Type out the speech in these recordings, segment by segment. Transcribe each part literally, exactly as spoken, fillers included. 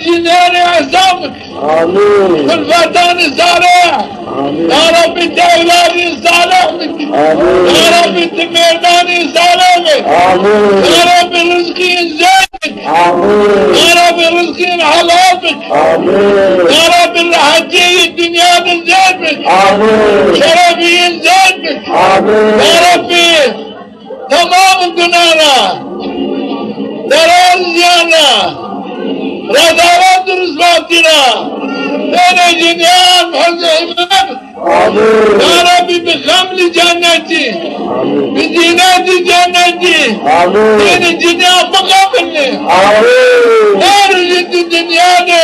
Cinîyanê îhsan bik. Amîn. Kulfetanê salih. Amîn. Ya Rabbî ti ewladî salih bik. Amîn. Ya Rabbî ti mêrdanî salih bik. Amîn. Ya Rabbî rizqîn zêd bik. Amîn. Ya Rabbî rizqîn helal bik. Amîn. Ya Rabbî rehetîyê dinya de zêd bik. Amîn. Şerefîn zêd bik. Amîn. Ya Rabbî temam gunan ra, derar ziyan ra, rezalet û riswatî ra, bêrê cinîyan hezî îmam. Amîn. Ya Rabbî bi xemlî cennetî, amîn, bi zînetî cennetî, amîn, bêrê cinîyan biqebilnê. Amîn. Her jî di dinya de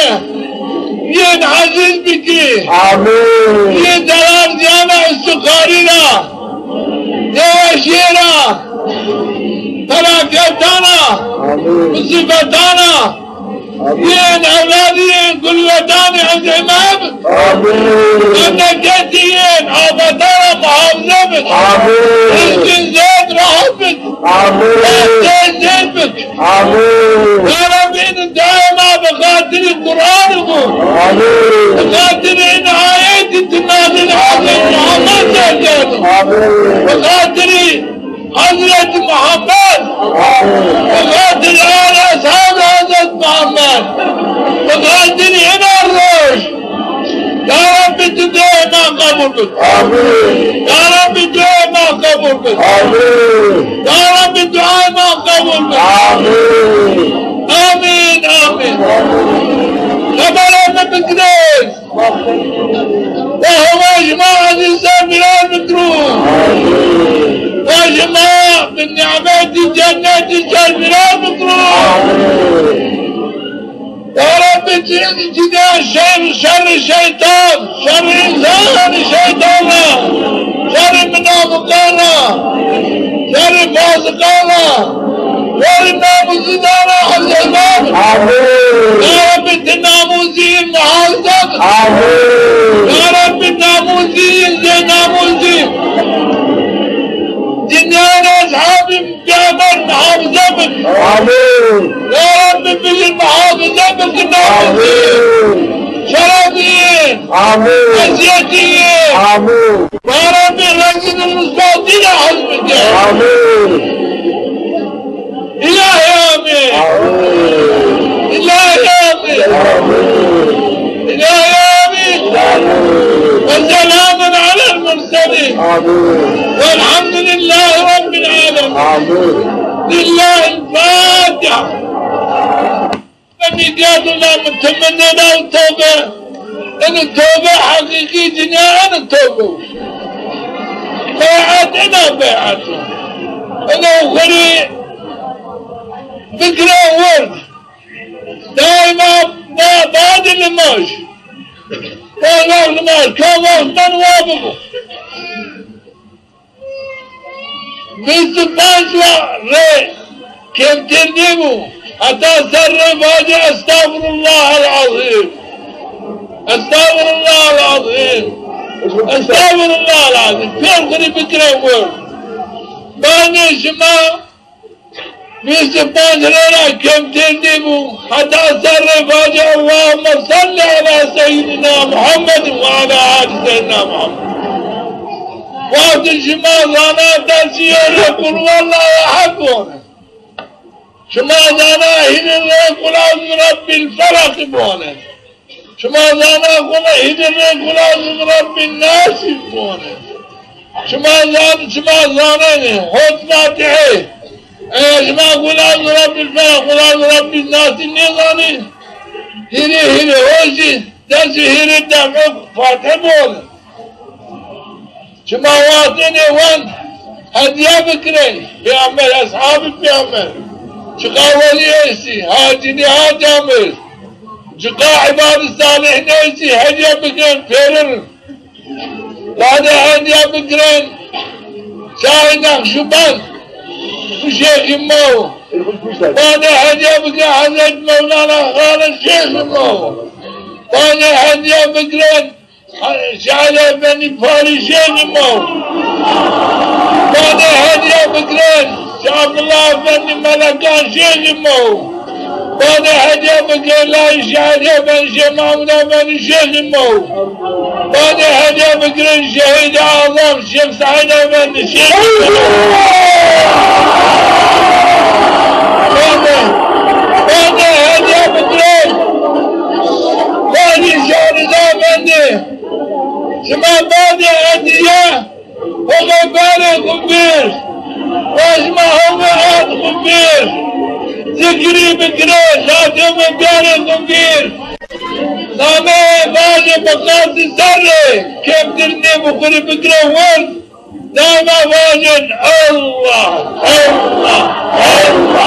yên ezîz bikî. Amîn. Yê derar ziyana îstixarî ra, yê weşîye ra, felaketana, amîn, musîbetana, amîn, yên ewladî yên kulfetanî hezî îmam. Amîn. Memleketî yên afetana muhafize bik. Amîn. Rizqîn zêd rehet bik. Amîn. Destê zêd bik. Amîn. Ya Rabbî, ino duayê ma bi xatirî Quranî bo. Amîn. Bi xatirî ino ayetî ti nazil Hezret Muhammed ser kerd. Amîn. Bi xatirî Hezret Muhammed. Amîn. Bi xatirî al eshabî Hezret Muhammed. Bi xatirî ino roj. Ya Rabbî, ti duayê ma qebul bik. Amîn. Ya Rabbî, duayê ma qebul bik. Amîn. Ya Rabbî, duayê ma qebul bik. Amîn. Amîn, amîn. Xeberê mi bigirê. Wa hema şima ezîz ser vîrar bikiro. Wa şima bi nîmetî cennetî ser vîrar bikiro. Amîn. Ya Rabbî, cin, cînîyan şer, şerrî şeytan, şerrî însan, şerrî şeytan ra, şerrî munafiqan ra, şerrî fasiqan ra, şerrî namûsîzan ra hifz eyleme. Amîn. Ya Rabbî, ti namûsî muhafize bik. Amîn. Ya Rabbî, namûsî, zê namûsî. Cînîyan eshabî Peyxamber muhafize bik. Amîn. Ya Rabbî, bijî muhafize bik, namûsî, amîn, şerefî, amîn, ezîyetî. Amîn. Ya Rabbî, rezîl û riswatî ra hifz bike. Amîn. Îlahî amîn. Amîn. Îlahî amîn. Amîn. Îlahî amîn. Amîn. Ve selamun alel murselîn. Amîn. Velhamdulîllahî Rabbil alemin. Amîn. Lillahil Fatiha. Ve nîyetullah mi timinde da tobe. Eno tobe heqîqî dinya eno tobe. Beyat eno beyat. Eno xurî fikre wird. Daima ba-, badê nimaj. Ba wext nimaj, ka wext ben wa bibo. Vîst û panc wa rê kêmtir nêbo. Heta ser rê vacê estağfirullahal azîm. Estağfirullahal azîm. Estağfirullahal azîm. Pêr xwu rê bikire wir. Banê şima vîst û panc rê ra kêmtir nêbo. Heta ser rê vacê Allahümme salli ala seyyidina Muhammedin ve ala ali seyyidina Muhammed. Wextê şima zana dersî rê Qul huwallahu ehad bone. Şima zana hîrê rê Qul euzu birabbil felaq bone. Şima zana qul, hîrê rê Qul euzu birabbin nasî bone. Şima zan-, şima zanenê hot Fatîhe. Eger şima Qul euzu birabbil felaq, Qul euzu birabbin nasî nêzanê, hîrê hîrê ho zî, dersê hîrê defa Fatîhe bone. Şima wextênê wan hedîye bikirên, pêxember, eshabî pêxember. Çiqa welî estî, ha cinî ha camêrd. Çiqa îbadê salîhîn estî, hedîye bikirên pêrin. Badê hedîye bikirên Şahê Neqşîbend, bu şêxî ma wo. Badê hedîye bikirên Hezret Mewlana Xalid, şêxî ma wo. Badê hedîye bikirên Şahê Efendî Parî, şêxî ma wo. Badê hedîye bikirên Şah Abdullah Efendî Melekan, şêxî ma wo. Badê hedîye bigirê layê şehîdî efendî Şêx Mahmûd efendî Şêxî ma wo. Badê hedîye bigirê şehîdê azam Şêx Seîd efendî Şêxî ma wo. Badê, badê hedîye bigirê layê şehîdî efendî. Şima badê hedîye Homê berê xwu vîr, wa şima homê ard xwu vîr. Zikrî bigirê, latê homê berê xwu vîr. Nameyê vajê bi qasî serrê, kêmtir nê bi xwu rê bigirê wird. Daîma vajin Allah, Allah, Allah.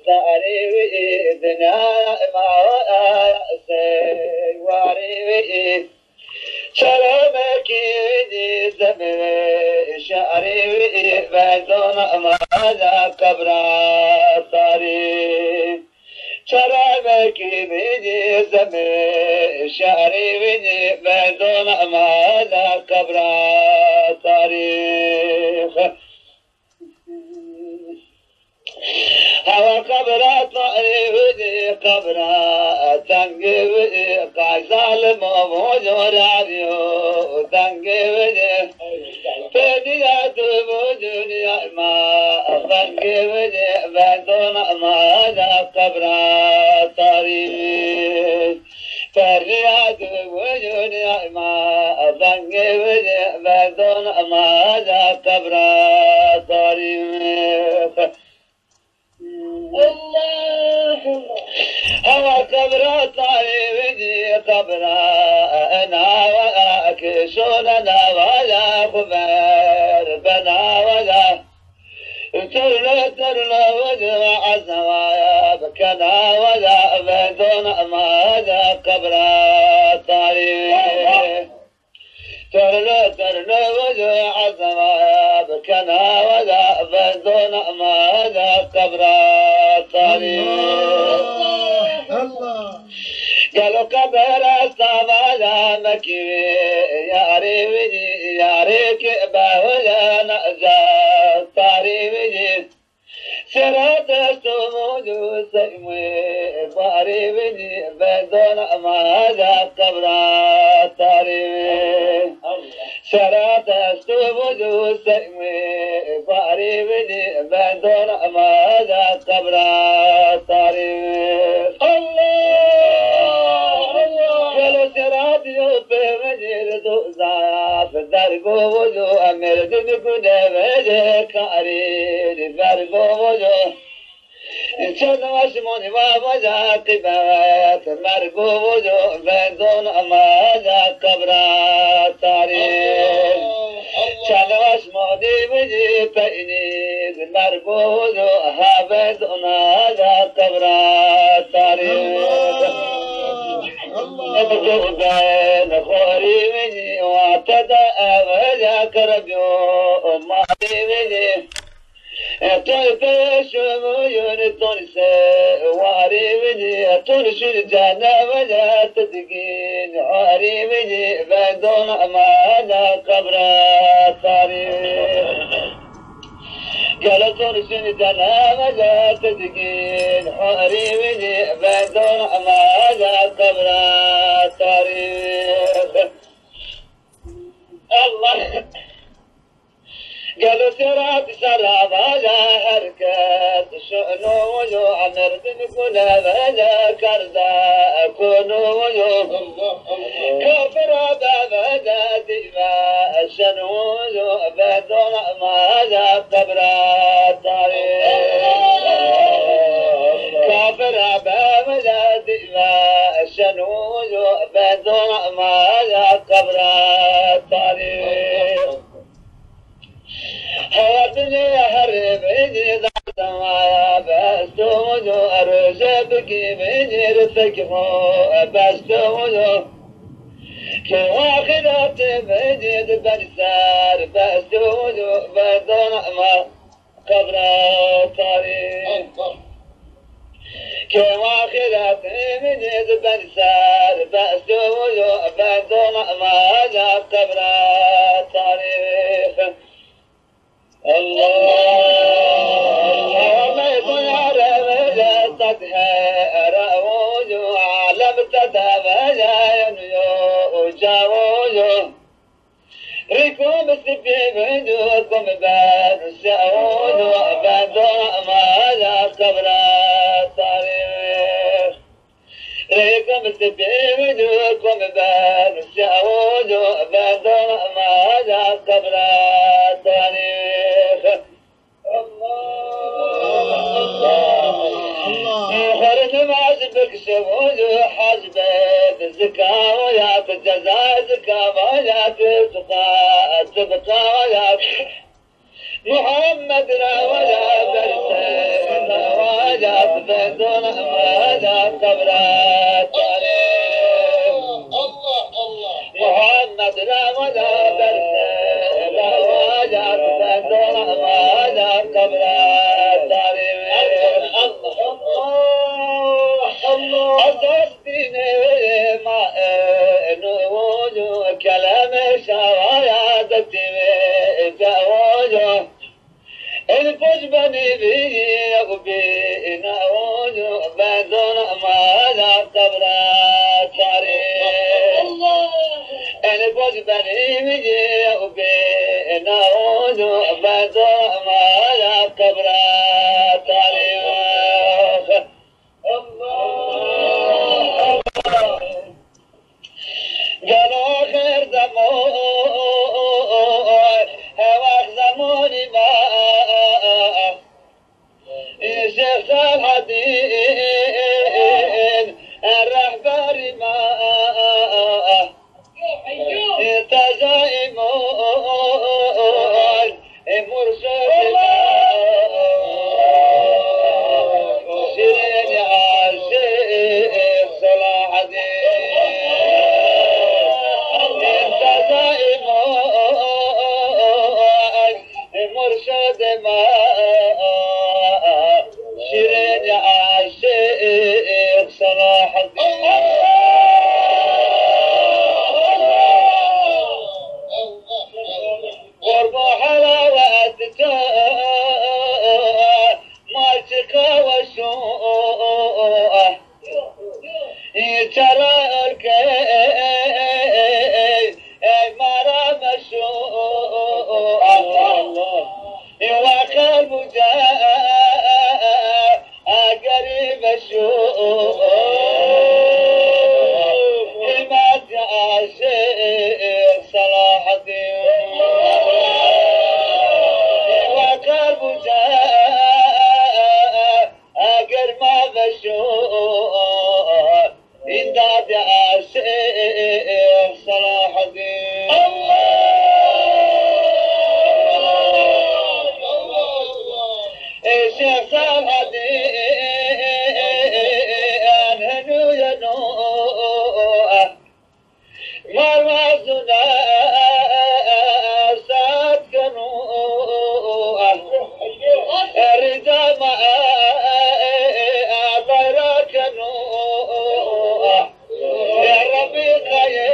Şarê wî dinya ma sey warê wî. Çeremekî wî nîzemê şarê wî verdona ma da qebra tarî. Çeremekî wî nîzemê şarê wî nî verdona ma da qebra tarî. Hewa qebra tarî wî nî qebra tengê wî nî qay zalim o vojo rarî yo tengê wî nî. Pênîya tu bu dinya ma vengê wî nî verdona ma da qebra tarî. Pernîya tu bu dinya ma vengê wî nî verdona ma da qebra tarî. Hewa qebra tarî wî nî qebra enawa ke şona nawa ya xwu ver benawa ya. Turlu turlu wucu ezawa ya bikenawa ya verdona ma da qebra tarî. Terle terle wece ezema bikena wece bendona ma da qebra tarî. Allah, Allah. Gelo qebra sava da mekî yarê wî yarê ke be wece naca tarî wî. Sera dest û mûc û sey mûyê barê winî, bendona ma da qebra tarî. Sera dest û mûc û sey mûyê barê winî, bendona ma da qebra tarî. Allah, Allah. Gelo sera diyo pê winî do zaf dergo wuzo, emir din gune vece karî, dergo wuzo. Çend weş monî ma vaca qîbet, mergo wuzo, vendon ma da qebra tarî. Çend weş monî winî peynî, mergo wuzo, ha vendon ma da qebra tarî. Ev ben xorî winî, wa te de ev ya qerebiyo, ma winî. Toy peşo yoni ton se wari winî, ton şir cene wele tedigin. Tarî vînî vedon ma da qebra tarî. Gelo to nişinî cena veca tedigîn, horî vînî vedon ma da qebra tarî. Allah. Gelo sera di sera vaja her kes şunu yo, merdim kule veja karda kunu yo. Kafira be veja diva şenu yo, vedon ma da qebra tarî. Kafira be veja diva şenu yo, vedon ma da qebra tarî. Hewatine her bênî da semaya besto yo, roje bikî bênî rifek xo besto yo. Ke axiretê bênî di ben ser besto yo, vedon ma qebra tarî. Ke axiretê bênî di ben ser besto yo, vedon ma da qebra tarî. Allah. Alem tedaveye yo, uca yo. Rîko mi sipî vînî, kom ben şewo, ben doma ya qebra tarî. Rîko mi sipî vînî, kom ben şewo, ben doma ya qebra tarî. Xorê nimaj bikşewo, haj be, zika wayat, ceza zika wayat, tuqa, tibqa wayat. Muhammed ra wayat, berse, wayat, bendon wayat, qebra tarî. Muhammed ra wayat, berse, wayat, bendon wayat, qebra tarî. Allah, Allah. Esas dînê ma, e, no, no, keleme şawaya detî ve, e, de, o, yo. El poj benî vî, e, u bî, e, na, o, yo, bendon ma ya qebra tarî. El poj benî vî, e, u bî, e, na, o, yo, bendon ma ya qebra tarî. Allah, Allah. Gelo xêr zeman, hewax zemanî ma. Şêx Selahedîn, rehberî ma. Taja îman, e, murşid ma. Şîrîn aşîq Selahedîn. Taja îman, e, murşid ma. Şîrîn aşîq Selahedîn. Qurbo helawet to, ma çiqa weş o. Çara ülke, ey, mara meşo. Allah, Allah. Wa qelb u ca, egerî meşo. Hîmet aşîq Selahedîn. Wa qelb u ca, eger ma veşo. Îmdadê aşîq Selahedîn. Allah! Allah! Ê Şêx Selahedîn, henu yeno, merwazuna saet keno. Rîca ma bayra keno. Ya Rebbî, qayê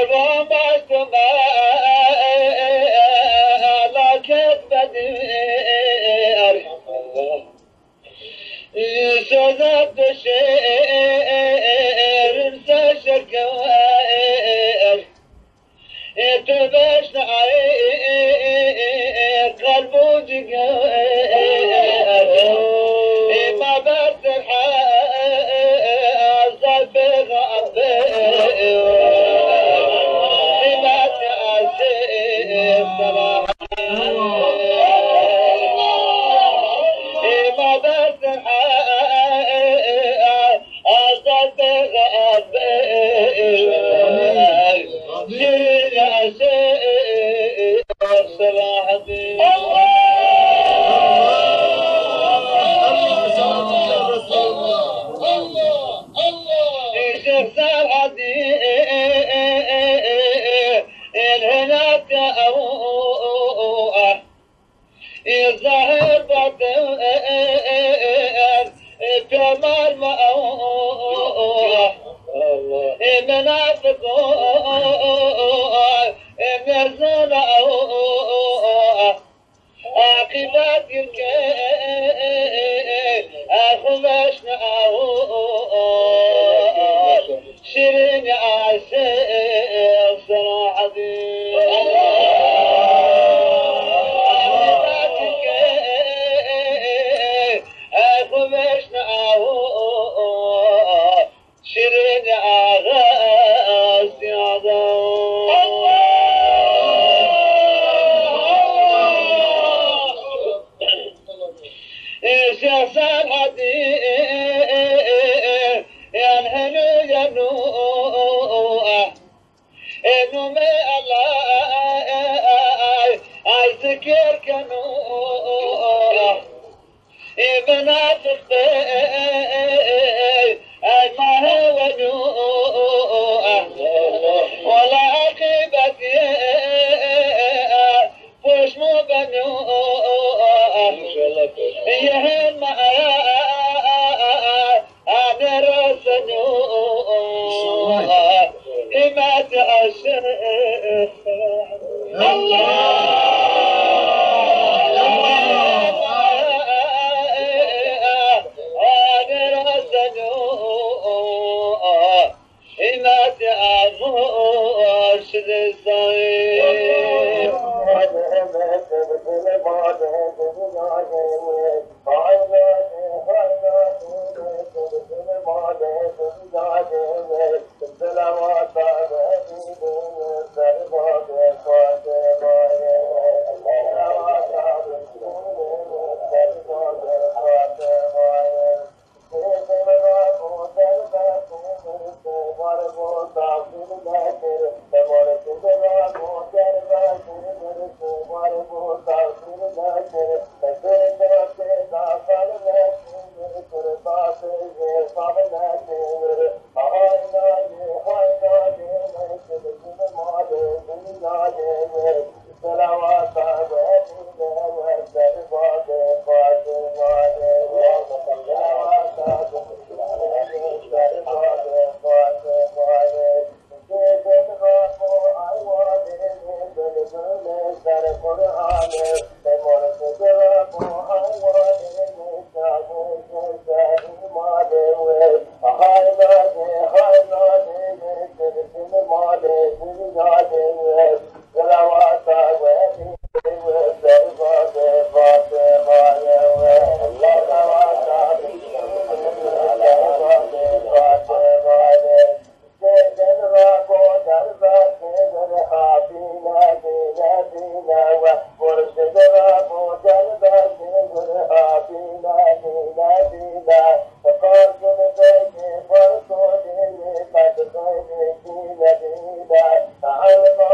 Ramazan felaket bedir. Sözet beşerim se şeker. Tu beşna ay kalbu ciger. Ma bertir ha zayfexa Zahir batin pemar ma, munafiq mezun. Aqîbet ke xweş na, şîrîn aşiq Selahaddîn. Aqîbet ke xweş na, şîrîn aşiq Selahaddîn. Şêx Selahaddîn, yan henu yenu, enu me Allah, ay zikir kenu. Munafiq be, ay ma hewenu. Wela aqîbet ye, poşmo benu. Yehên ma ane resenu. Himmet aşiq. Allah! Allah!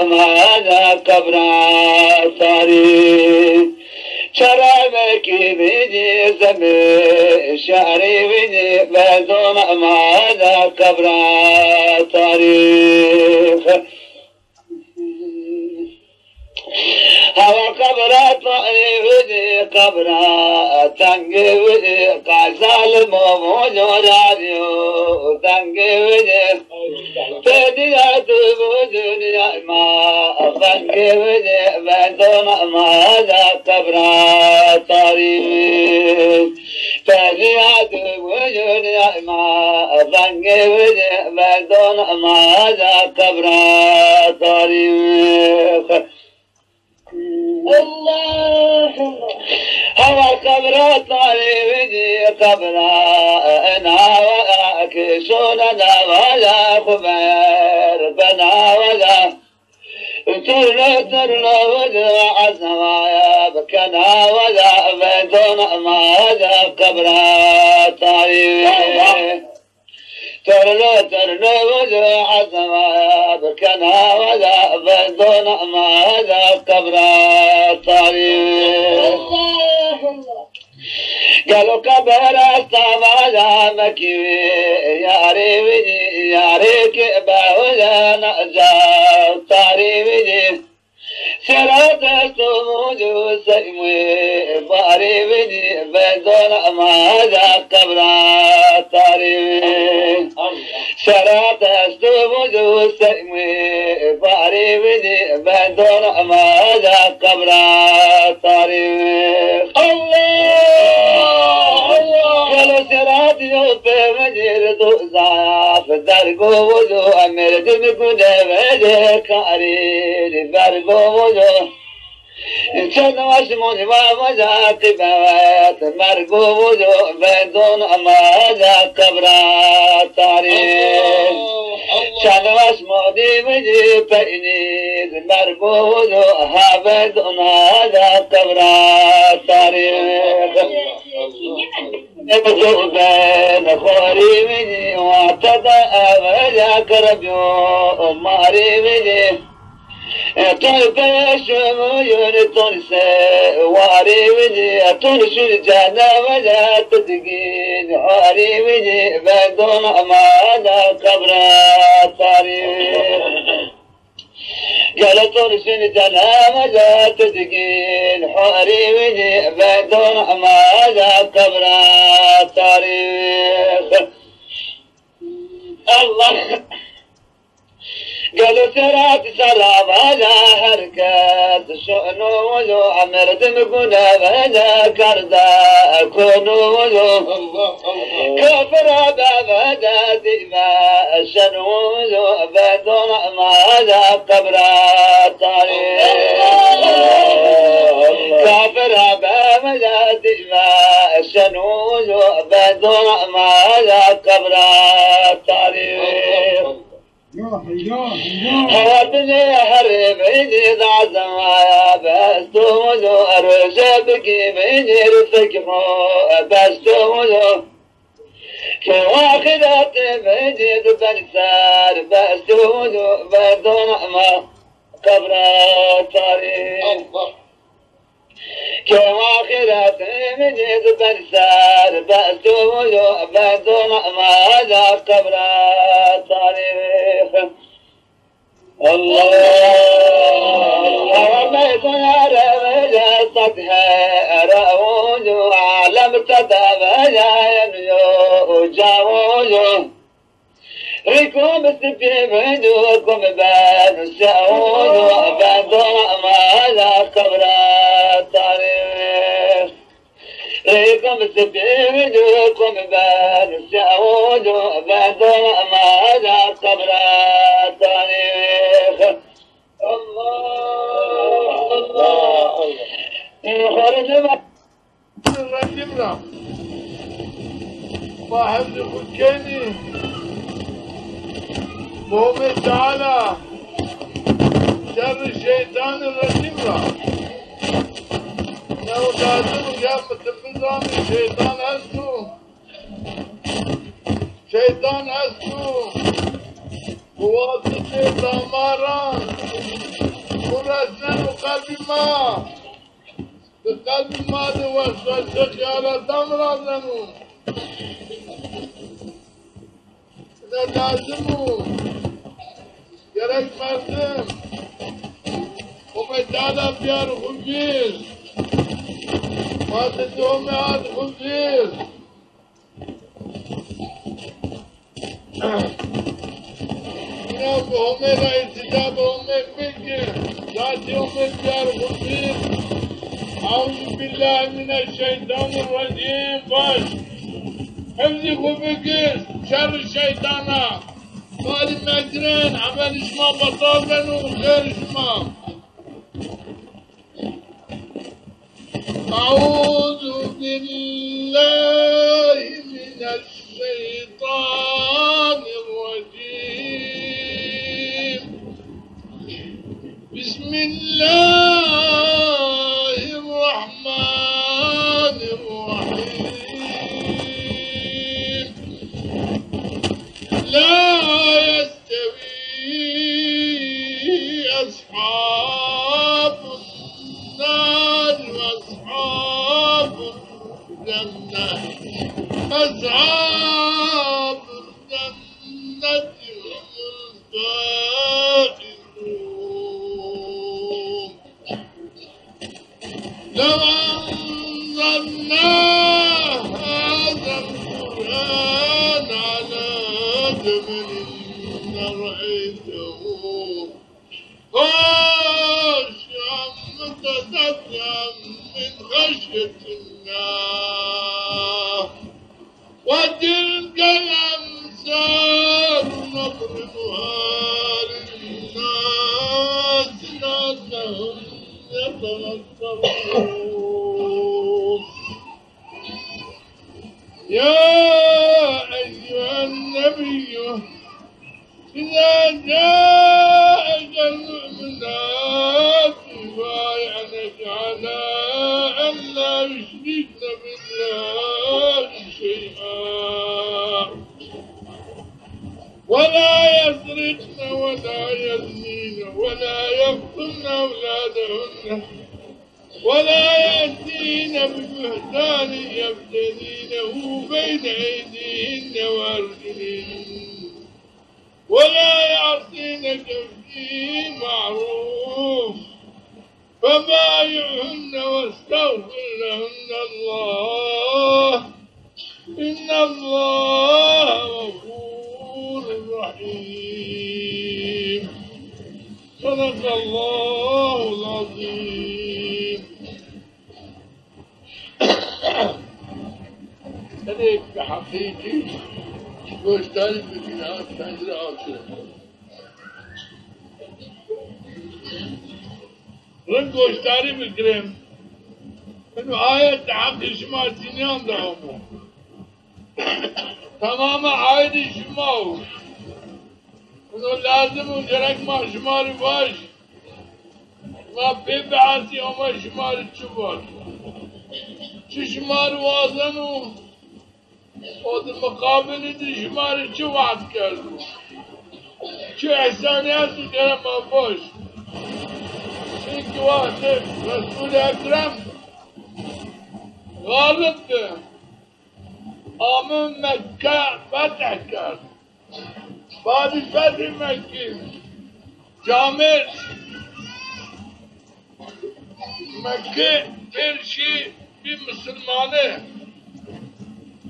Mala qebra tarî. Çara Mekî vînî zemê şarî vînî, bendon ma da qebra tarîx. Hawa qebra tarî vînî, qebra tengî vînî, qazal mo mo yorarîyo tengî vînî. Pênîya di bu dinyay ma, vengê winî bendon ma da qebra tarî. Pênîya di bu dinyay ma, vengê winî bendon ma da qebra tarî. Allah Allah. Hawa qebra tarî vînî, qebra ena wa ke şona na wa ya xuber bena wa ya. Turno turno wudu azma ya bikena wa ya, bendon ma da qebra tarî. Torno torno wudu azma bikena wa da, bendon ma da qebra tarî. Allah Allah. Gelo qebra tava ya Mekî vî, yarî vînî, yarî ke be wile naca tarî vînî. Sera dest û muc û seymê barê vînî, bendon ma da qebra tarî. Sera dest û muc û seymê barê vînî, bendon ma da qebra tarî. Allah Allah. Gelo sera diyo pe vecir do zaf dergo wudu, merdim gune vede karî bergo wudu. Çend aşmon va vaca qîbewet mergo wudu, bendon ma da qebra tarî. Çend aşmon di vecî peynî mergo wudu, ha bendon ma da qebra tarî. Ezo ben xorî vînî, wate de eve ya kerebyo marî vînî. Ton peşo yûnî ton se warî vînî, ton şûn cenebe de ti digîn harî vînî, bendon ma da qebra tarî. Gelo ton şûn cenebe de ti digîn harî vînî, bendon ma da qebra tarî. Allah. Gelo serat sera vana her kes şono wudu, merdim gune vene karda kono wudu. Kafira be vede dîme şen wudu, bendon ma da qebra tarî. Kafira be vede dîme şen wudu, bendon ma da qebra tarî. Hewatine herê beynî da zemaya besto wudu, roje bikî beynî rifik xo besto wudu. Ke wa xîretê beynî di ben ser besto wudu, bendon ma qebra tarî. Allah. Ke wa xîretê mi nî di ben ser besto wudu, bendon ma da qebra tarî. Allah. Hawa meydon arebe ya sat he era wudu, alem tada be ya yemiyo uca wudu. Rîko mi sipî vînî, ko mi beno sewdo, bendon ma da qebra tarî. Rîko mi sipî vînî, ko mi beno sewdo, bendon ma da qebra tarî. Allah, Allah, Allah. Xorê nima Rejîm ra. Ma hevdî xwu kenî. Muhammed Teala şerrî şeytanî rejîm ra. New lazim ya mi ti bizanî şeytan esto. Şeytan esto. Bi wasitê damaran xwu resneno qelbî ma. Bi qelbî ma de weswese xeyalata mi ra zeno. Ina lazim o. Gerek merdim Homê dada biyar xwu vîr. Ma de di Homê ad xwu vîr. Ina bi Homê ra îtîda bi Homê bike. Zatî Homê biyar xwu vîr. Euzu billahi mineşşeytanirracîm. Baş. Hifzî xwu bike şerrî şeytana. Balî mekirin, emelî şima betal beno, xêr şima. أعوذ بالله من الشيطان الرجيم. بسم الله الرحمن الرحيم. لا يستوي أصحاب النار وأصحاب الجنة. أصحاب الجنة هم الفائزون. لو أنزلنا هذا القرآن على جبل لرأيته خاشعا متصدعا من خشية الله. وتلك الأمثال نضربها للناس لعلهم يتفكرون. يا أيها النبي إذا جاءك المؤمنات يبايعنك على أن لا يشركن بالله شيئا ولا يسرقن ولا يزنين ولا يقتلن أولادهن ولا يأتين ببهتان يفترينه بين أيديهن وأرجلهن ولا يعصينك في معروف فبايعهن واستغفر لهن الله إن الله غفور رحيم. صدق الله العظيم. Tenê bi heqîqî goşdarî bikî, ha, pencere aço. Rind goşdarî bikirên. Ino ayet di heqê şima cinîyan de amo. Temamî aîdê şima o. Ino lazim o, gerek ma şima rê vaj. Ma pê biasî ama şima rê çi vat? Çi şima rê wazeno? O di miqabilî di şima rê çi we'd kerdo? Çi îhsanîyat û gere ma vaj? Çunkî wextê Resûlî Ekrem xalib bi, ame Mekke fetih kerd. Badî fethî Mekkî, camêrd Mekke pêr şî bî misilmane,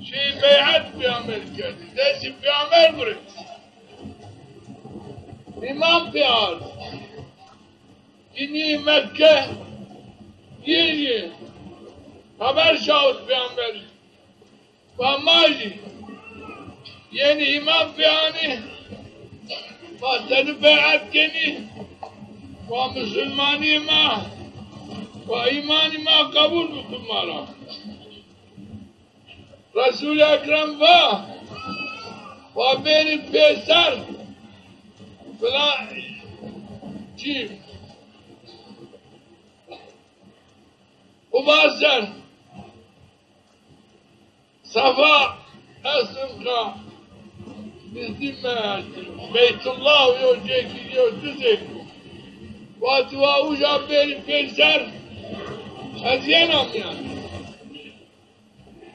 şî bey'et Peyamber kerdî, destî Peyamber girêt. Îman pê ard. Cinî Mekke yê yê xeber şawit Peyamber. Va ma jî yenî îman pê anî, va tenî bey'et kenî, va misilmanîyê ma, va îmanî ma qebul bikû ma ra. Resûlî Ekrem va, va bêrî pêser filan çî, Quba ser. Sefa eslin ka nizdî me Beytullah yo cêkî yo dizêk o. Vatî va uca bêrî peyser, Ez yena mîyan.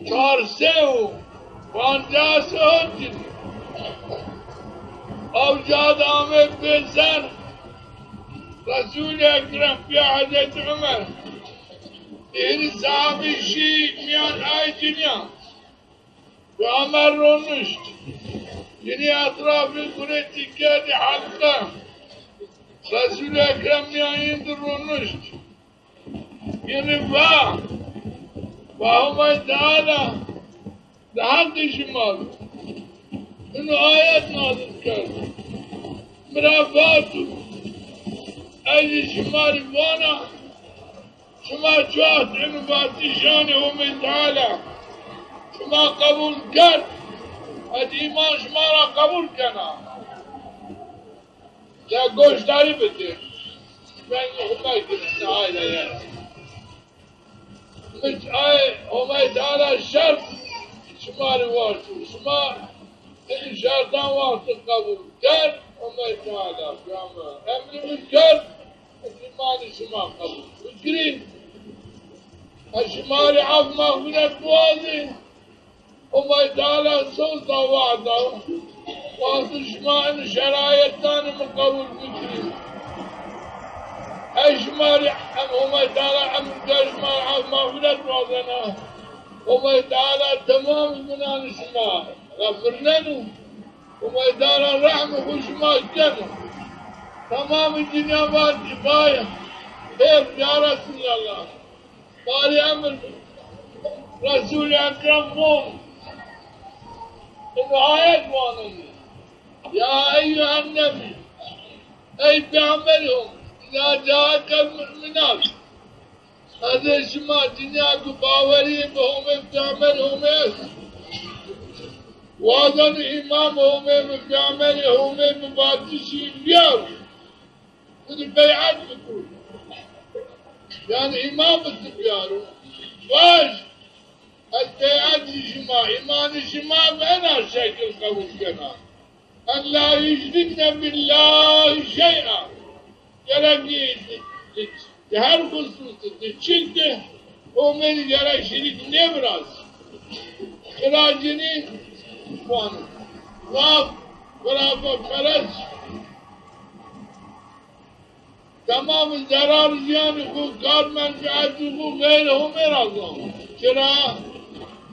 Çar sey û pancas û cinî. Ewca de ame pêser Resûlî Ekrem pîya Hezretî Umer. Hîrê sahabî şî mîyan ay cinîyan. Peyxamber ronişt. Cinî etrafî gurê ci kerdî helqe. Resûlî Ekrem mîyan yin di ronişt. Yin rê va, va Homay Teala di heqê şima de ino ayet nazil kerd. Mi ra vato, ez şima rê vana, şima çaxt ino vatişanê Homay Teala şima qebul kerd, ez îman şima ra qebul kena. Ya goşdarî bike. Vengê xo megirin, ne ayla ya. Mi ay Homay Teala şert şima rê waşto. Şima ê şertan wexto qebul kerd, Homay Teala, peyxamber emrî mi kerd, îmanî şima qebul bikirî. Ez şima rê ef mexfîret biwazî. Homay Teala soz da, wa'd da. Wexto şima in şeraitan mi qebul bikirî, ez şima rê em Homay Teala em şima rê ef mexfîret wazena. Homay Teala temamî gunanê şima xefirneno. Homay Teala rehmê xo şima keno. Temamî dinya vatî, vay, hêf ya Resûlallah. Barî emir Resûlî Ekrem von, ino ayet wanenî. Ya eyyuhen nebî, ey peyxamberî Homê, îza caeke mu'minat. Ez ê şima dinya ku bawerî bi Homê, peyxamberî Homê est, wazeno îman bi Homê, bi peyxamberî Homê, bi vatişî biyaro. Ti bey'et biko. Yanî îman bi ti biyaro. Vaj, ez bey'etî şima, îmanî şima bi ena şekil qebul kena. En la yuşrikne billahî şey'a. Gerek di, di, di her xusûsî di çîk de Homê rî gerek şirîk nêviraz. Xira cinî wan, zaf xurafeperest. Temamî zerar zîyanî xwu, kar menfietî xwu xeyrê Homê ra zano. Çira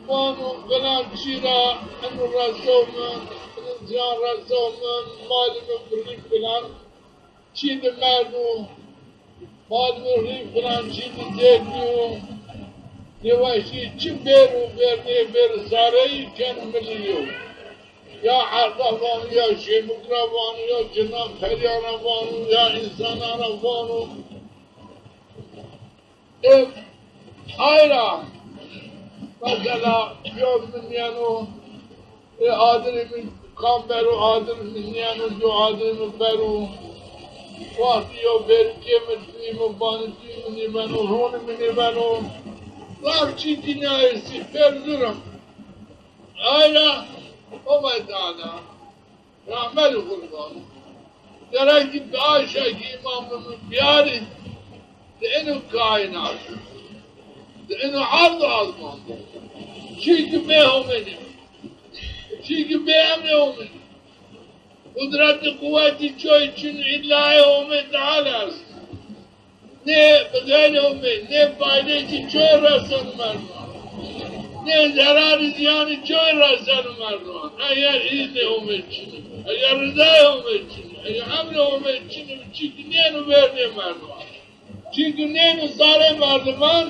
vano filan çî ra eno reso mi, eno zîyan reso mi, malê mi birî filan çî di merdo, malê mi rî filan çî di têbîyo. Nêweşî çi bêro, vernê bêro, sareyî keno milî yo. Ya herda vano, ya şêmik ra vano, ya cinan perîyan ra vano, ya însanan ra vano. Ê, ay ra, mesela, yo min yeno, ê, adirê mi kam bero, adir min yeno, yo adirê mi bero. Wextî yo bêrikê mi, tî mi, banî tî mi nîveno, ronî mi nîveno. Zaf çî dinyayê sî pêr zûr a. Ay ra, Homay Teala rehmetî xwu vano. Gerek di bi ay şekî îman bi mi biyarî, di ino kaînat, di ino erd û ezman de çî ki bê Homê nîyo, çî ki bê emrê Homê nîyo. Qudretî, quwetî çoy çin, îlla ê Homê Teala est. Nê bi xeyrê Homê, nê faydeyê çi çoy reseno merdiman. Nê zerarî zîyanî çoy reseno merdiman. Eger îznê Homê çin ib, eger rizayê Homê çin ib, eger emrê Homê çin ib, çîk nêno vernê merdiman. Çîk nêno sarê merdiman,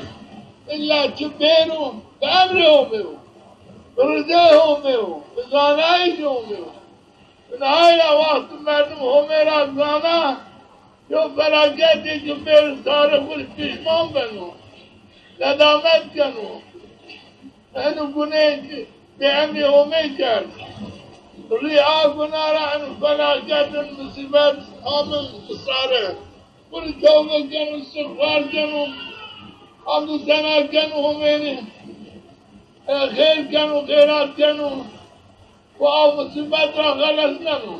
îlla çi bêro, bi emrê Homê wo, bi rizayê Homê wo, bi zanayîşê Homê wo. Ina ay ra wexto merdim Homê ra zana, yo felaketê ki bêro sarê xwu rê pîşman beno, nedamet keno. Eno guneyê ki bêemrê Homê kerd. Rî a guna ra eno felaket, eno musîbet amin bi sarê. Xwu rê tewbe keno, îstixfar keno, hamd û sena keno Homê rê. E, xeyr keno, xeyrat keno. Xwu a musîbet ra xelesneno.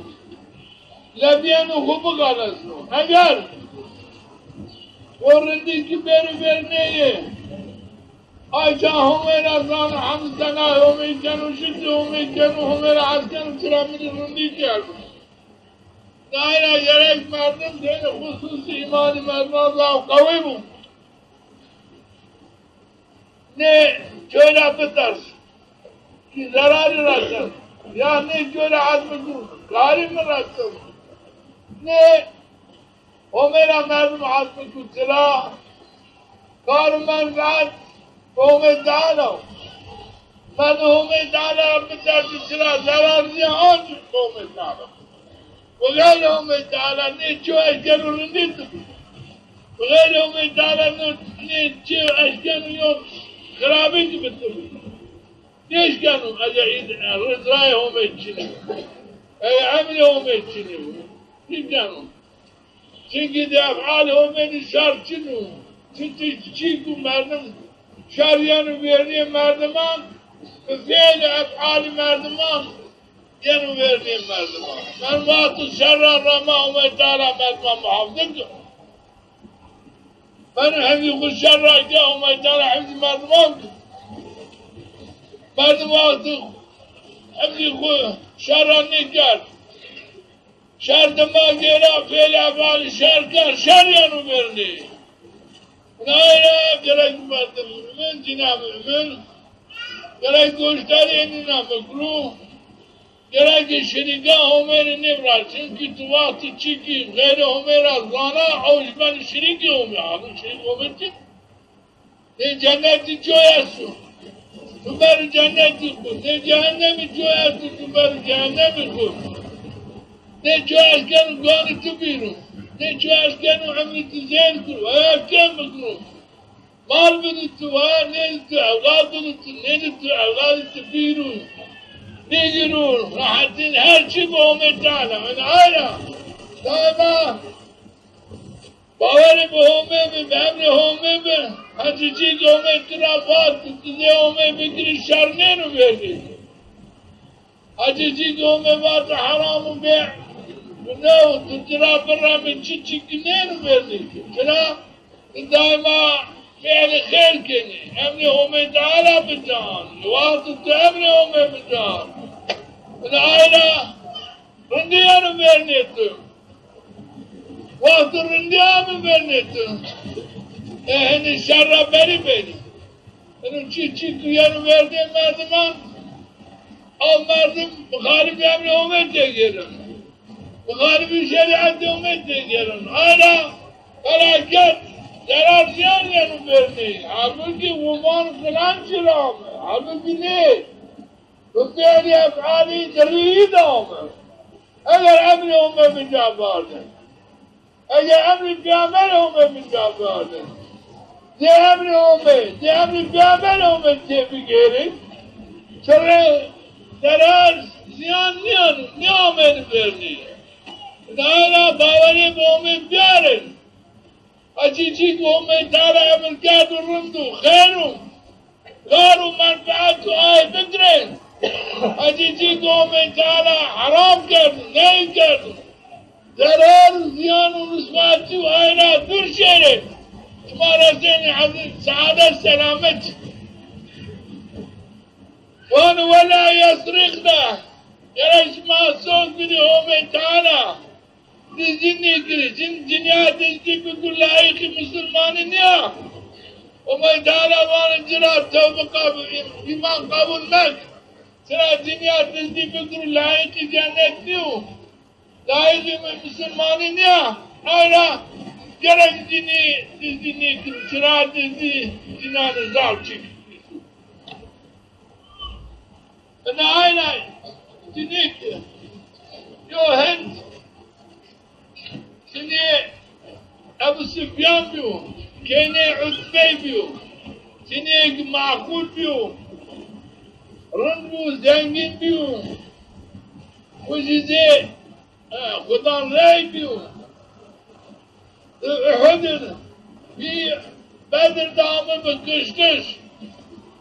Lebîyeno xwu bixelesno. Eger O rindî ki bêro verneyê. Ay ca Homê ra zana, hemî sena Homê keno, şikri Homê keno, Homê ra hes keno, çira mi rê rindî kerdo. Naye ra gerek merdim dêne xususî îmanî merdiman zaf qewî bo. Nê coy ra biters ki zerarî reseno. Ya nê coy ra hes biko karî mi reseno. Nê Homê ra merdim hes biko çira kar û menfeet bi Homê Teala. Ma di Homê Teala ra biterso, çira zerar zî ancî bi Homê Teala. Bi xeyrê Homê Teala nê çi eşkeno rindî ti bî. Bi xeyrê Homê Teala nê, nê çi eşkeno yo xirabî ti bî ti bî. Nêşkeno ege îd-, rizayê Homê çinî bo. Ege emrê Homê çinî bo. Nêşkeno. Çimkî di efalê Homê de şer çin o. Çi tişt çî ku merdim şer yeno vernîyê merdiman, bi fêlê efalê merdiman yeno vernîyê merdiman. Merdim wexto şer ra rema Homê Teala merdiman muhafize keno. Merdim hifzî xwu şer ra ke, Homê Teala hifzî merdiman keno. Merdim wexto hifzî xwu şer ra nêkerd, şer dima gêra, fêlê efalê şer kerd, şer yeno vernî. Naye ra gerek merdim mumin, cîna mumin, gerek goşdarî nîna bikiro, gerek şirîka Homê rê nêviraşt. Çimkî ti wextî çîkî xeyrê Homê ra zana, ew jî beno şirîkê Homê. Halbuki şirîk Homê çin. Nê cennetî coy esto, tu bero cennetî xwu. Nê cehennemî coy esto, tu bero cehennemî xwu. Nê coy eşkeno ganî tu bîro. Nê coy eşkeno emrî tu zêr kiro, weya kêm bikiro. Mal bidî tu, weya nêdî tu, ewlad bidî tu, nêdî tu, ewladî tu bîro, bigîro. Rehetîn her çî bi Homê Teala. Ina ay ra daîma bawerê bi Homê bi, bi emrê Homê bi. Hecî çî ki Homê tu ra vat, tu zê Homê bigirî, şer nêno vernî. Hecî çî ki Homê vat heram û bê, guneh û tu ci ra biremê, çi çî ki nêno vernî. Çira? Ti daîma fêlê xêr kenî, emrê Homê Teala bican. Wexto tu emrê Homê bican, ina ay ra rindî yeno vernê tu. Wexto rindî ame vernê tu, e, hinî şer ra berî benî. Ino çî çî tu yeno vernê merdiman, a merdim muxalifî emrê Homê têgêreno. Muxalifî şerîetê Homê têgêreno. Ay ra felaket, zerar zîyan yeno vernî. Halbuki wiman filan çi ra ame. Halbuki nê. Bi fêlî efalî dirîyî de ame. Eger emrê Homê mi ca biardin, eger emrî pêxemberê Homê mi ca biardin, zê emrê Homê, zê emrî pêxemberê Homê têbigêrin, çirê zerar, zîyan nîyeno, nêamêne vernî. Ina ay ra bawerê bi Homê bîyarên. Hecî çî ki Homê Teala emir kerdo rind o, xêr o, kar û menfeet o, ay bigirên. Hecî çî ki Homê Teala heram kerdo, ney kerdo, zerar û zîyan û riswatî û ay ra dûr şêrên. Şima resênê hezî seadet, selamet. Vano, "Wela yesrîqne." Gerek şima soz bidî Homê Teala. Dizdî nêkirê. Cin, cinîya dizdî bikir, layîqî musulmanî nîya. Homê Teala vano ci ra tewbe qebul, îman qebul mek. Çira cinîya dizdî bikir, layîqî cennet nîyo. Layîqî musulmanî nîya. Ay ra gerek cinî dizdî nêkir. Çira dizdî cinanê zaf çik. Ina ay ra cinîk yo, hend cinî Ebu Sufyan bîyo, keynê Utbey bîyo, cinîk maqul bîyo, rind bîyo, zengîn bîyo. Û jî zê E, xudan rey bîyo. Uhudin bî, Bedir de ame bi kiştiş.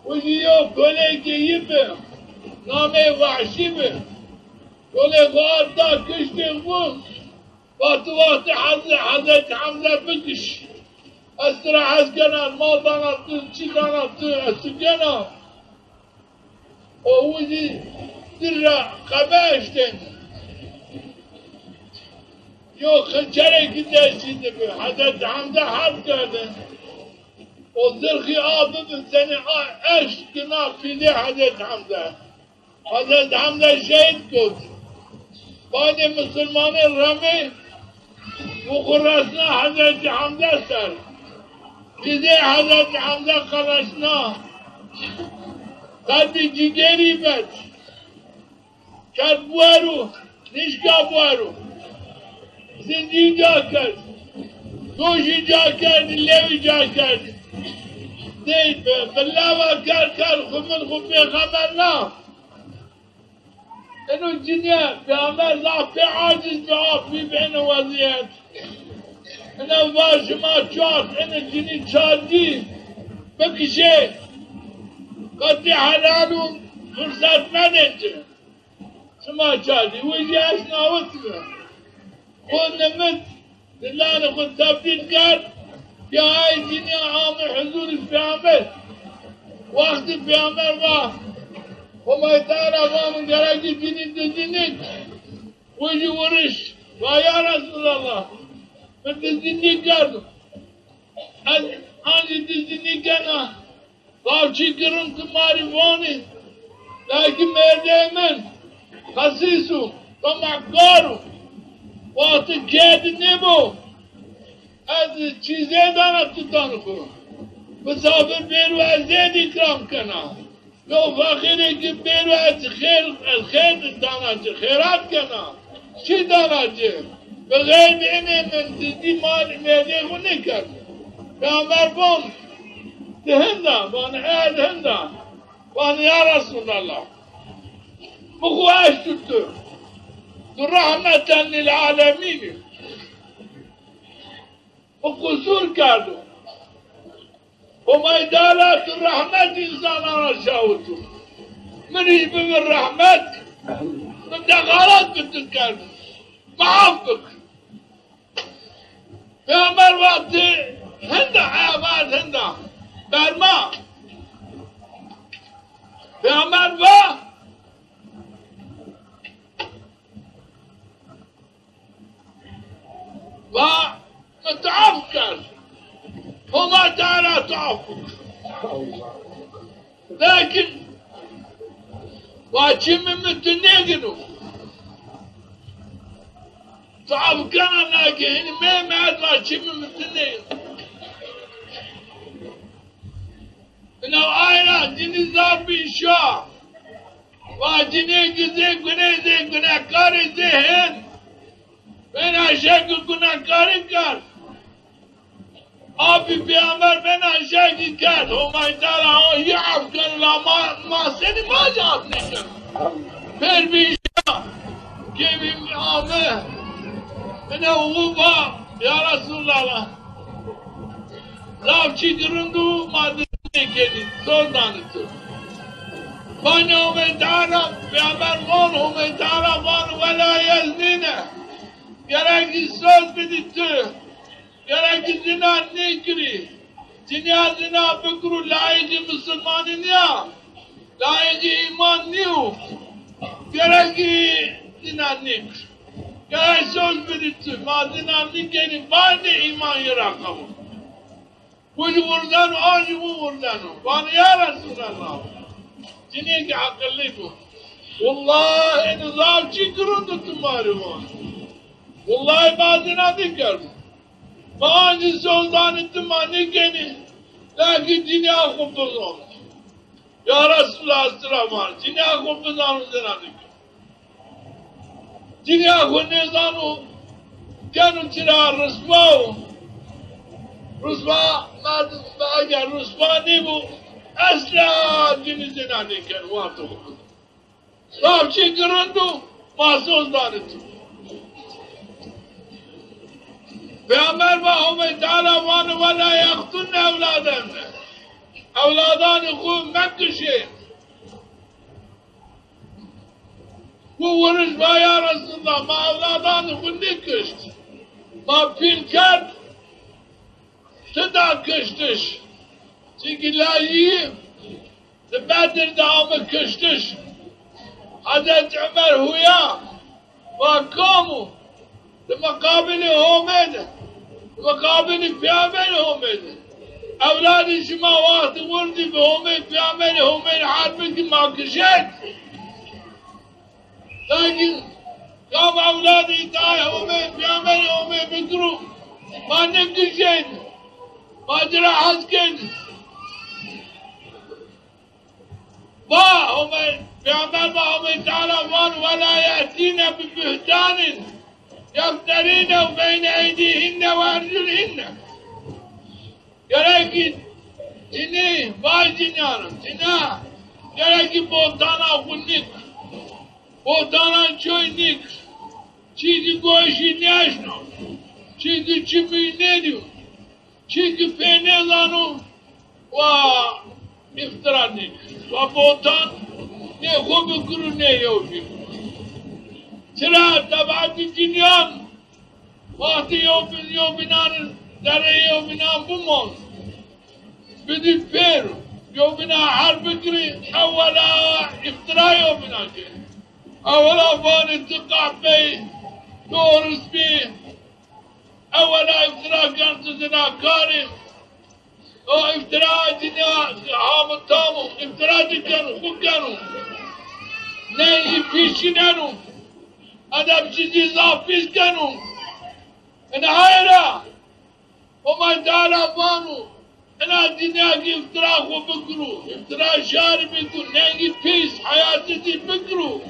Û jî yo kolekê yi bi, namê Wehşî bi. Kolê xo ard da kiştê xo, va ti wextê Hezre-, Hezretî Hemze bikiş. Ez ti ra hes kena, mal dana ti, çî dana ti, ez ti gena. O wicî dir ra qebe eştên. Yo xinçerekî destî de bi. Hezretî Hemze herb kerdin. O zirxî a bibin senî a eşt gina pîlê Hezretî Hemze. Hezretî Hemze şehîd kot. Badê misilmanê remê û xwu resna Hezretî Hemze ser. Pîlê Hezretî Hemze qeresna. Qelbî cîgerî vet. Kerd buero, nişka buero. Zindî ca kerd. Dojî ca kerd, lewî ca kerd. Dey bi, bi lava kerd, kerd xwu min xwu pêxember na. Eno cinîye, pêxember zaf pê aciz bi, a bî bi eno wezîyet. Ina va şima çar, eno cinî çar dî bikişê. Qetî helal û firset medên ci. Şima çar dî. Wî jî eşt nawit bi. Xwu nimit, dilanê xwu tebdîl kerd, pîyayê cinî ame huzûrê pêxember. Wextê pêxember va, Homay Teala vano gerekî cinî dizdî nêk. Wî jî wiriş, va ya Resûlallah, mi dizdî nêkerdo. Ez ancî dizdî nêkena. Zaf çî girin ti ma rê vanî. Lakîn mêrdeyê min xesîs o, temahkar o. Wextê kerdî nêbo, ez çî zê dana tutan xwu. Misafir bêro ez zêd îkram kena. Yo feqîrê ki bêro ez xêr, ez xêr dana ci, xêrat kena. Çi dana ci? Bi xeyrî enê min dizdî malî mêrdê xwu nêkerd. Peyxamber von, ti hinda? Vanê, e, ez hinda. Vanê, ya Resûlallah, mi xwu eşt tu. Tu rehmeten lil alemîn î. Mi qusûr kerdo. Homay Teala tu rehmet însanan ra şawito. Mi rê bibi rehmet. Mi dexalat bi tu kerdo. Mi af bik. Peyxamber va ti hinda, eya va ez hinda. Berma. Peyxamber va Va mi tu af kerd. Homa Teala tu af bik. Lakin va çimî mi tu nêgino. Tu af kena lakin hinî mêmet va çimî mi tu nêgino. Ina ayra cinî zaf bî şa. Va cinî ki zê gunê, zê gunekarê zê hin. Bena şek gunekarî kerd. Apî peyxamber bena şekî kerd. Homay Teala o yi af kerd la ma, ma senî ma zî af nêkerd. Pêr bî şa. Kêmî ame. Ina wu va, ya Resûlallah. Zaf çî rind o, ma dizdî nêkenî, soz danê tu. Vanê Homê Teala, peyxamber von, Homê Teala van, wela yeznîne. Gerekî soz bidî tu. Gerekî zina nêkirî. Cinîya zina bikiro, layîqî misilmanî nîya. Layîqî îman nîyo. Gerekî zina nêkir. Gerek soz bidî tu. Ma zina nêkenî, badê îman yi ra qebul. Wu jî wirdeno, a jî wu wirdeno. Vanê ya Resûlallah. Cinîyêkî eqilî bo. Wellahî eno zaf çî rind o tu ma rê van. Wellahî ma zina nêkerdo. Ma ancî soz danê tu ma nêkenî. Lakî cinîya xwu bizon. Ya Resûlallah, ez tu ra van, cinîya xwu bizano zina nêkeno. Cinîya xwu nêzano, keno ci ra riswa o. Riswa, merdim eger riswa nêbo, esla cinî zina nêkeno, wexto xwu bizano. Zaf çî rind o, ma soz danê tu. Peyxamber va Homê Teala vanê, wela yeqtulne ewladehunne. Ewladanê xwu mekişê. Wu wiriş va ya Resûlallah, ma ewladanê xwu nêkişt. Ma pîl kerd. Ti da kiştiş. Çimkî lajî di Bedir de ame kiştiş. Hezret Umer huya, va kam o? Di miqabilê Homê de, di miqabilê Peyamberê Homê de. Ewladê şima wextê wirdî bi Homê, Peyamberê Homê rê herb bikî, ma kişên. Lakin kam ewladê îtaê Homê, Peyamberê Homê bikiro, ma nêkişên. Ma ci ra hes kên. Va Homê, Peyamber va Homê Teala van, "Ve la ye'tîne bi buhtanin yefterîne beyne eydîhinne ve erculhinne." Gerekî cinî, vay cinîyan, cina, gerekî bohtana xwu nîk, bohtana çoy nîk, çîkî goşî nêşno, çîkî çimî nêdîyo, çîkî pê nêzano, wa îftira nêkir. Wa botan nê xwu bikir û nê yew bî. Çira tebietî cinîyan wextê yewbîn, yewbînan, zerrê yewbînan bimon, bidî pêro, yewbîna herb bikirî, ewela îftira yewbîna kê. Ewela vanê ti qehpey, ti oris bî, ewela îftira ken ti zinakar î. O îftira cinîya hamû tam o, îftira ci keno, xwu keno. Nengî pîs çineno. Edebsizî zaf pîs keno. Ina hay ra Homay Teala vano, ina cinîya ke îftira xwu bikiro, îftira şarî bikiro, nengî pîs, heyasizî bikiro,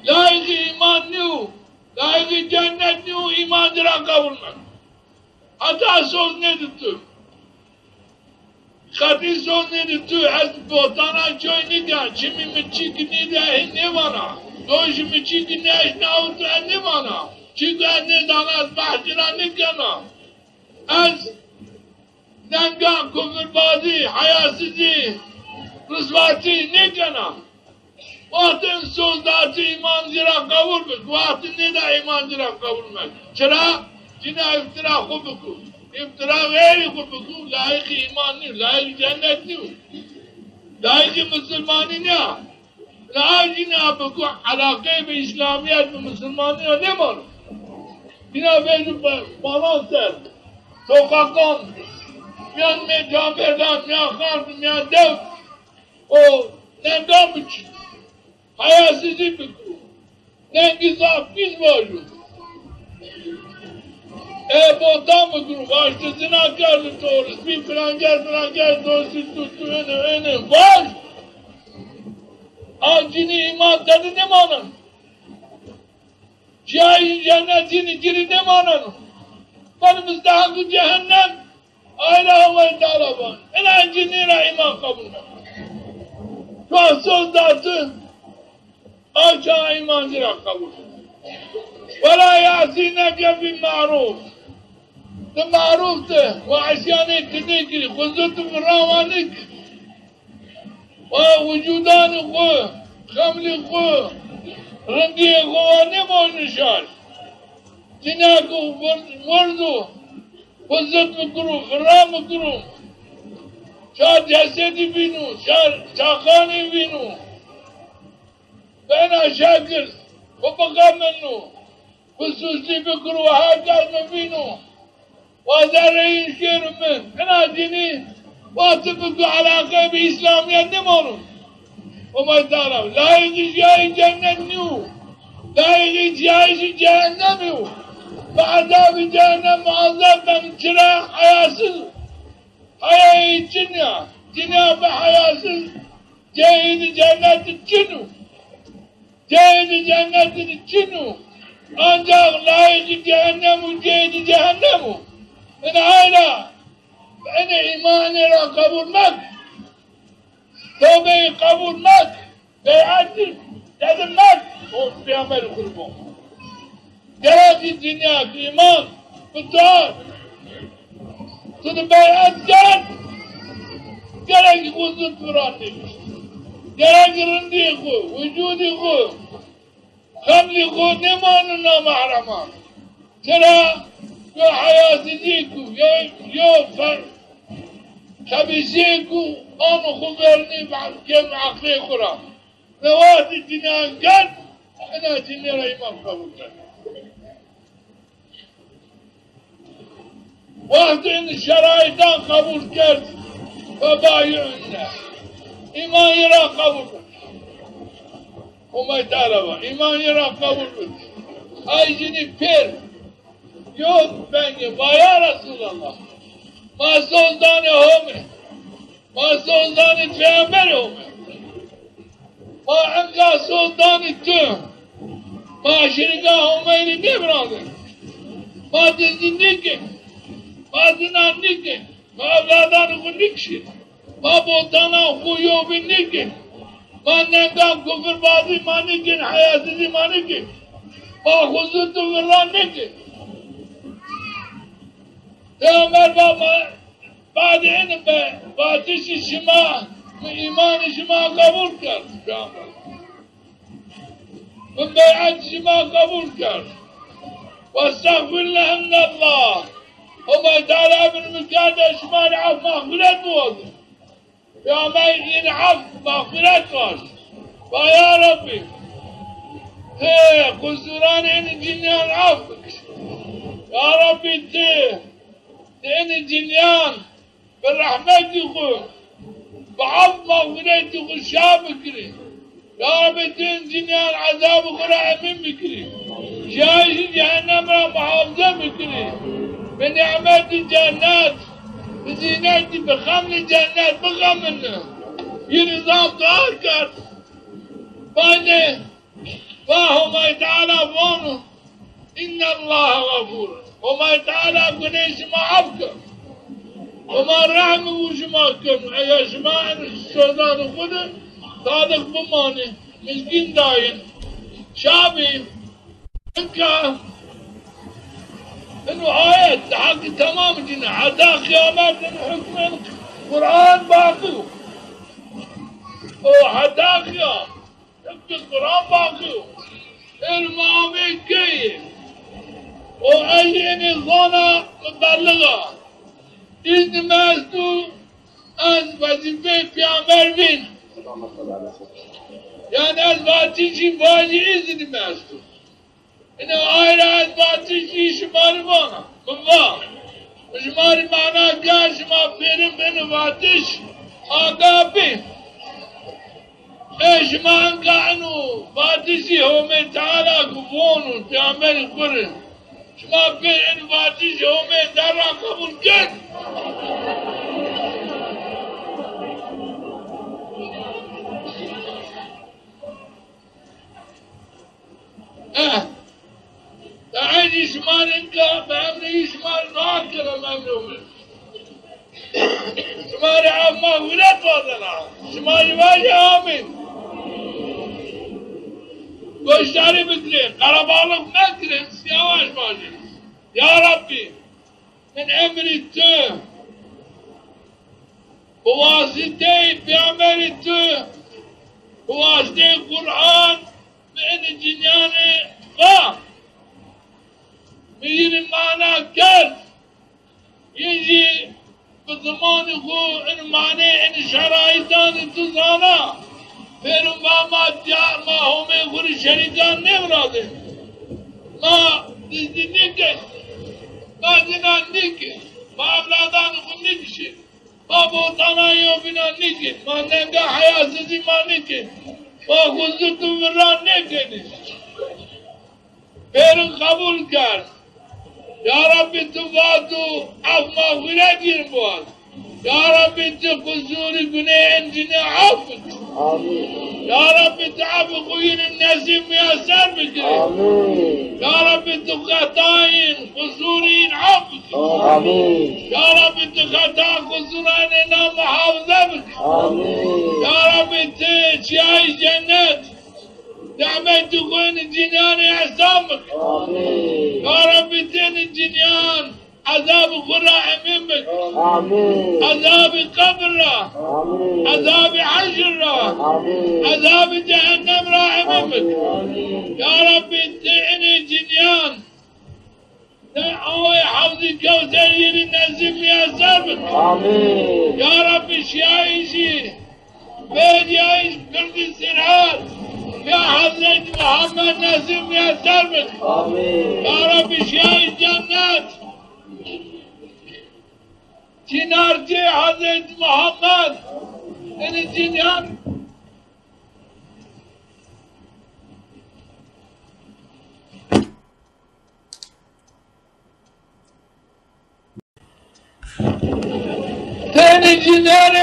layiqî îman nîyo, layiqî cennet nîyo, îman ci ra qebul mekeno. Heta soz nêdi tu. Qetî soz nêdi tu, ez bohtana coy nîkena, çimî mi çîkî nîdîya, hîn nêvana. Doşî mi çîkî nêeşna û tu, ez nêvana. Çîkî ez nêzana, ez behs ci ra nêkena. Ez nengan, kufirbazî, heyasizî, riswatî nêkena. Wextên soz da tu, îman ci ra qebul bik, wextê nêda îman ci ra qebul mekî. Çira? Cinîya îftira xwu biko. Îftira xeyrî xwu biko, layiqî îman nîyo, layiqî cennet nîyo. Layiqî misilmanî nîya. La cinîya biko, elaqeyê bi îslamîyet bi misilmanî ra nêmano. Cinîya vejî be-, banan ser, soqaqan, mîyan mê-, camêrdan, mîyan xark, mîyan dew, o nengan biçî. Heyasizî bikiro. Nengî zaf pîs vajo. E, botan bikiro. Vaj ti zina kerdo, ti oris bî, filan kes, filan kes, doşî tu, tu, êne, êne. Vaj! A cinî îman tede nêmanen. Cayî cennet cinî ci rê nêmaneno. Beno misteheqî cehennem. Ayna Homay Teala van. Ina cinî ra îman qebul mekî. Çuwa soz da tu, a çax îman ci ra qebul. Wela ya'sîneke bi ma'rûf. Di ma'rûf de wa îsyanê ti nêkirî, xwu zû tu virawa nêkî. Wa wucûdanê xwu, xemlê xwu, rindîyê xwu wa nêmojnî şar. Cinîya ke wir-, wirdo, xwu zit bikiro, vira bikiro. Ça cesedî vîno, ça çaxanê vîno. Bena şekir, xwu bixemilno. Xwu sûsî bikiro, her kes mi vîno. Wa zerreyî şêro mi. Ina cinî, wa ti biko elaqe bi îslamîyet nêmano. Homay Teala, layiqî cîyayî cennet nîyo. Layiqî cîyayîşî cehennemî yo. Bi ezabî cehennem muazeb beno, çira? Heyasiz o. Heyayî cinî ya. Cinî ya bi heyasiz cayê di cennet de çin o. Cayê di cennet de çin o. Ancax layiqî cehennem o, cayê di cehennem o. Ina ayna, ina îmanê ra qebul mek. Tewbeyî qebul mek. Bey'et tede mek. O Peyxamberî xwu rê bo. Gerekî cinîya ke îman bi to a, tu di bey'et kerd, gerekî xwu zû tu ra nêkî. Gerekî rindî xwu, wucûdî xwu, xemlî xwu nêmano namehreman. Çira? Yo heyasizî ku, yo, yo fe-, Tebî zê ku ano xwu vernî kêm eqlê xwu ra. Rewatî cinîyan kerd, ena cinîye ra îman qebul kerd. Wextê in şeraitan qebul kerd, febayî'unne. Îman yi ra qebul kerd. Homay Teala va, îman yi ra qebul kerd. Ay cinî pêr, yo vengê va, ya Resulallah, ma soz danê Homê, ma soz danê peyamberê Homê. Ma enka soz danê tu. Ma şirika Homey rê nêvirazên. Ma dizdî nêkên. Ma zina nêkên. Ma ewladanê xwu nêkişên. Ma bohtanan xwu yobîn nêkên. Ma nengan kufirbazî ma nêkên, heyasizî ma nêkên. Ma xwu zû tu virran nêkên. Peyamber va, ma badê ini be, vatişî şima, mi îmanê şima qebul kerd, peyamber. Mi bey'et şima qebul kerd. Westexfir lehunne Allah. Homay Teala emir mi kerde şima rê ef mexfîret biwazin. Peyamber yin ef mexfîret vast. Va ya Rabbî, ti qusuranê ini cinîyan ef bikir. Ya Rabbî, ti, ti ini cinîyan bi rehmetî xwu, bi ef mexfîretî xwu şa bikirî. Ya Rabbî, ti in cinîyan ezabê xwu ra emîn bikirî. Şiyayîşê cehennem ra muhafize bikirî. Bi nîmetî cennet, bi zînetî, bi xemlî cennet bixemilnî. Yînî zaf dua kerd. Badê va Homay Teala vano, Înnellahe xefûr. Homay Teala gunê şima ef keno. Homa rehm û şima keno. Eger şima in sozanê xwu de sadiq bimanê, mizgîn dayên, şa bî, inka ino ayet di heqî temam cine, heta qiyamet in hukmên Quran baqî yo. O heta qiyamet. Tabî Quran baqî yo. Êr ma amê keyî. O ez enê zana, mi belix a. Îznî mi esto, ez wezîfeyê peyamber vîn. Yanî ez vatişî vajî, îznî mi esto. Ino ay ra ez vatişî şima rê vana. Mi va, şima rê mana kerd, şima pêrin bênê vatiş, aga bê. E şima enka ino vatişî Homê Teala ku vono peyamberî xwu rê, şima pêr ino vatişî Homê der ra qebul kên? Eh. Daî şima rê nika bi emrê yî şima rê dua kena, memnun bim. Şima rê ef mexfîret wazena. Şima rê vajê amîn. Goşdarî bikirê, qerebalix mekirê, siyawaş vajê. Ya Rabbî, min emrî tu, bi wasiteyê peyamberî tu, bi wasiteyê Quran, mi enê cinîyanê va, mi yînî mana kerd, yin jî bi zimanê xwu in manê in şeraitanê tu zana. Pêrin va ma tiya, ma Homê xwu rê şerîkan nêvirazên. Ma dizdî nêkên, ma zina nêkên, ma ewladanê xwu nêkişên. Ma bohtanan yobînan nêkên, ma nenga heyasizî ma nêkên, ma xwu zû tu virran nêkenî. Pêrin qebul kerd. Ya Rabbî, tu va tu ef mexfîret yin biwaz. Ya Rabbî, tu qusûrî gunê in cinî ef bik. Amîn. Ya Rabbî, tu efî xwu yin nesîb miyeser bikirî. Amîn. Ya Rabbî, tu xetayîn, qusûrîn ef bikirî. Amîn. Ya Rabbî, tu xeta qusûranê na muhafize bikir. Amîn. Ya Rabbî, tu çiyayê cennet, nîmetî xwu in cinîyanê îhsan bikir. Amîn. Ya Rabbî, tu in cinîyan ezabê xwu ra emîn bikir. Amîn. Ezabê qebir ra. Amîn. Ezabê heşr ra. Amîn. Ezabê cehennem ra emîn bikir. Amîn. Ya Rabbî, ti inê cinîyan de awê Hewzê Kewser yî rê nesîb Miyeser bik. Amîn. Ya Rabbî şîyayîşî, bêrîyayîş pirdî sîrat, ya Hezretî Muhammed nesîb miyeser bik. Amîn. Ya Rabbî şîyayîş cennet. Çinarcê Hezretî Muhammed. Ini cinîyan. Tenê cinîyanê